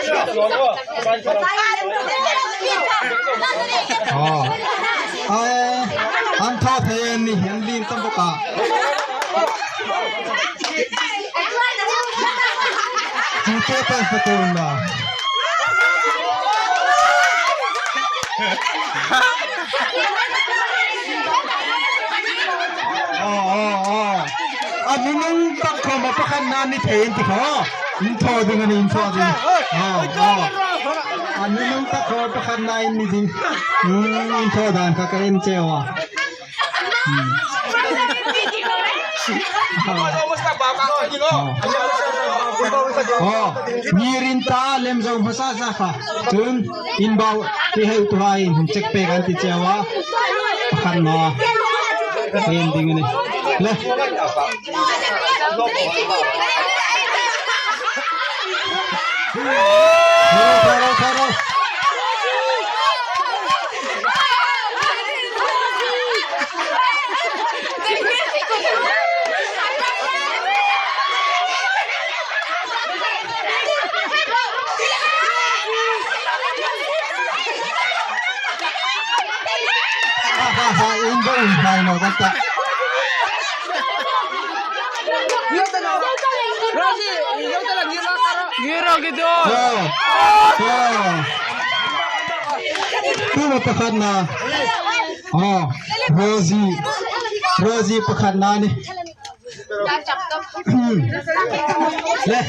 ອໍ ເອີ ອັນທອດເພງນີ້ເຫັນລີນຕຳປະກະ ເຈົ້າເປັນປະຕູນາ. ອໍ ອໍ ອໍ ອັນນີ້ໜຶ່ງຕັກເຂົ້າມາປະຄັນນານນີ້ເພງຕິເນາະ. ອິນໂທດຶງ ອັນນີ້ອິນໂທດຶງ. ອໍ ອໍ ອັນນີ້ໜຶ່ງຕັກເຂົ້າມາປະຄັນນານນີ້ດິ. ອືມ ອິນໂທດານກະເອັນເຈວະ. ອືມ ອໍ ມີຣິນຕາ ເລັມຈອງພາສາຊາຄະ ເຈີນ ອິນບາວ ທີ່ໃຫ້ອຸດຫາຍ ເຈັກເປກັນຕິເຈວະ ປະຄັນມາ ເປັນດິງນີ້ ເລີຍ. Rosie, yo te la quiero la cara. Quiero que tú. Yo. Yo. Tú no te falta. ອໍ ໂຣຊີ ໂຣຊີປະຄັນນານີ້ ເລີຍ.